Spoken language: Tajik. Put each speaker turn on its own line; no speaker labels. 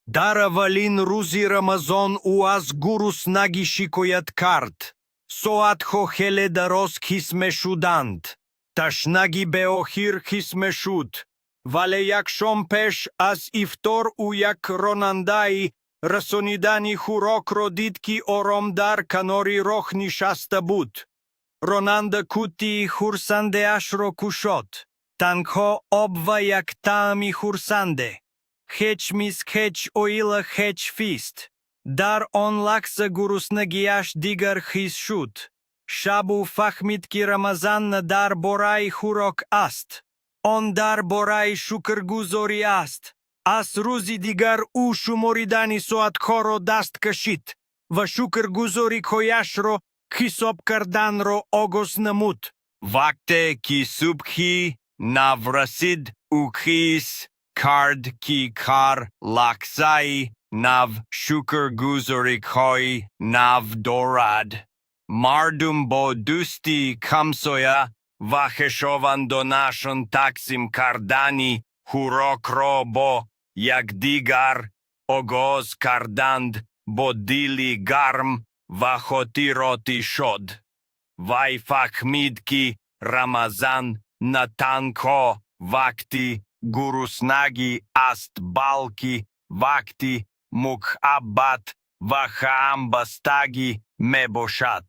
Дар аввалин рӯзи Рамазон ӯ аз гуруснагӣ шикоят кард. Соатҳо хеле дароз ҳис мешуданд. Ташнагӣ беохир ҳис мешуд. Вале як шом пеш аз ифтор ӯ як ронандаи расонидани хӯрокро дид, ки ором дар канори роҳ нишаста буд. Ронанда қуттии хурсандеашро кушод. Танҳо об ва як таъми хурсанде. Ҳеҷ миз, ҳеҷ оила, ҳеҷ feast. Дар он лаҳза гуруснагиаш дигар ҳис шуд. Шаб ӯ фаҳмид, ки Рамазан на дар бораи хӯрок аст. Он дар бораи шукргузорӣ аст. Аз рӯзи дигар ӯ шуморидани соатҳоро даст кашид ва шукргузориҳояшро ҳисоб карданро оғоз намуд. Вақте ки субҳи нав расид, ӯ ҳис кард, ки ҳар лаҳзаи нав шукргузориҳои нав дорад. Мардум бо дӯстии ҳамсоя ва хешовандонашон тақсим кардани хӯрокро бо якдигар оғоз карданд, бо дили гарм ва хотироти шод. Вай фаҳмид, ки Рамазан на танҳо вақти гуруснагӣ аст, балки вақти муҳаббат ва ҳамбастагӣ мебошад.